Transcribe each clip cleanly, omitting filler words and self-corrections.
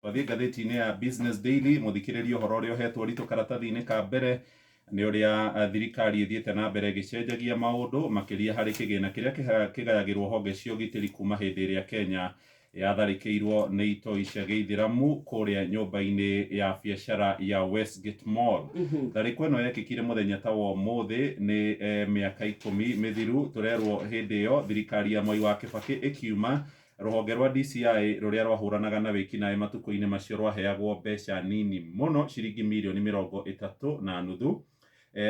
Twathiĩ ngathĩti-inĩ ya Business Daily, mũthikĩrĩrie, ũhoro ũrĩa ũhetwo ũritũ karatathi-inĩ ka mbere nĩ ũrĩa thirikari ĩthiĩte na mbere ĩgĩcenjagia maũndũ, makĩria harĩ kĩgĩna kĩrĩa kĩgayagĩrwo honge cia ũgitĩri kuma hĩndĩ ĩrĩa Kenya yatharĩkĩirwo nĩ itoi cia gĩithĩramu kũrĩa nyũmba-inĩ ya biacara ya Westgate Mall. Tharĩko ĩno yekĩkire mũthenya ta wa ũmũthĩ nĩ mĩaka 10 mĩthiru. Tũrerwo hĩndĩ ĩyo thirikari ya Mwai wa Kĩbakĩ ĩkiuma, rũhonge rwa DCI rũrĩa rwahũranaga na wĩkinaĩ matukũ-inĩ macio rwaheagwo mbeca nini mũno, ciringi mirioni 30.5,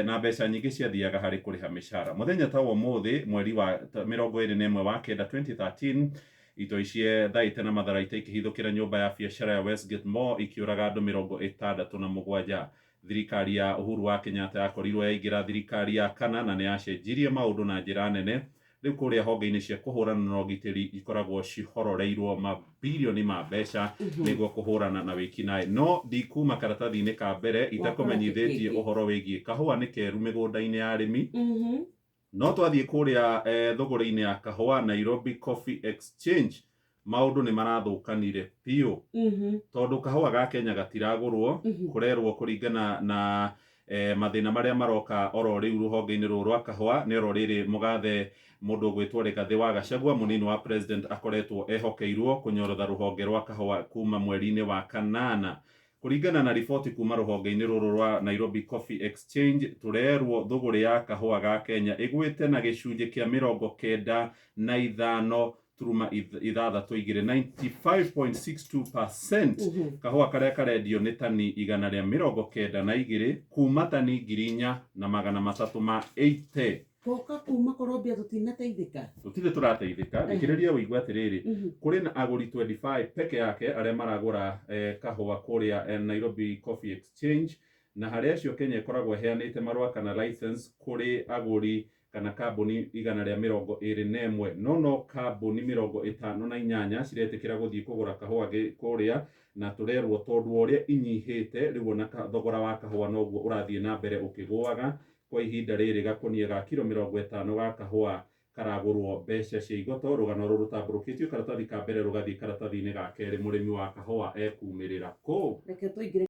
na mbeca nyingĩ ciathiaga harĩ kũrĩha mĩcara. Mũthenya ta wa ũmũthĩ, mweri wa 21 wa kenda 2013, itoi ciethaĩte na matharaita ikĩhithũkĩra nyũmba ya biacara ya Westgate Mall, ikĩũraga andũ 67. Thirikari ya Uhuru wa Kenyatta yakorirwo yaingĩra thirikari ya kana na nĩ yacenjirie maũndũ na njĩra nene. Rĩu kũrĩa honge-inĩ cia kũhũrana na ũgitĩri ikoragwo cihororeirwo mabirioni ma mbeca nĩguo kũhũrana na wĩkinaĩ. No ndikuma karatathi-inĩ ka mbere itakũmenyithĩtie kĩngĩ. Ũhoro wĩgiĩ kahũa nĩ keru mĩgũnda-inĩ ya arĩmi. No twathiĩ kũrĩa thũgũrĩ-inĩ ya kahũa, Nairobi Coffee Exchange, maũndũ nĩ marathũkanire biũ tondũ kahũa ga Kenya gatiragũrwo. Kũrerwo kũringana na mathĩna marĩa maroka oro rĩu rũhonge-inĩ rũrũ rwa kahũa nĩ oro rĩrĩ mũgathe mũndũ ũgwĩtwo Rigathĩ wa Gachagua, mũnini wa president, akoretwo ehokeirwo kũnyorotha rũhonge rwa kahũa kuma mweri-inĩ wa kanana. Kũringana na riboti kuma rũhonge-inĩ rũrũ rwa Nairobi Coffee Exchange, tũrerwo thũgũrĩ ya kahũa ga Kenya ĩgwĩte na gĩcunjĩ kĩa 95.62, 95.62%. Kahũa karĩa karendio nĩ tani 192 kuma tani 4380. Goka kuma Colombia tũtinateithĩka. Tũtirĩ tũrateithĩka. Thikĩrĩria ũigue atĩrĩrĩ, kũrĩ na agũri 25 peke yake arĩa maragũra kahũa kũrĩa Nairobi Coffee Exchange, na harĩ acio Kenya ĩkoragwo ĩheanĩte marũa kana license kũrĩ agũri kana kambuni 121, no no kambuni 58 ciretĩkĩra gũthiĩ kũgũra kahũa kũrĩa. Na tũrerwo tondũ wa ũrĩa inyihĩte rĩu, ona thogora wa kahũa noguo ũrathiĩ na mbere ũkĩgũaga. Kwa ihinda rĩrĩ gakũnia ga kiro 50 ga kahũa karagũrwo mbeca cia igoto. Rũgano rũrũ rũtambũrũkĩtio karatathi ka mbere rũgathiĩ karatathi-inĩ ga kerĩ. Mũrĩmi wa kahũa ekumĩrĩra kũ? Reke tũingĩre.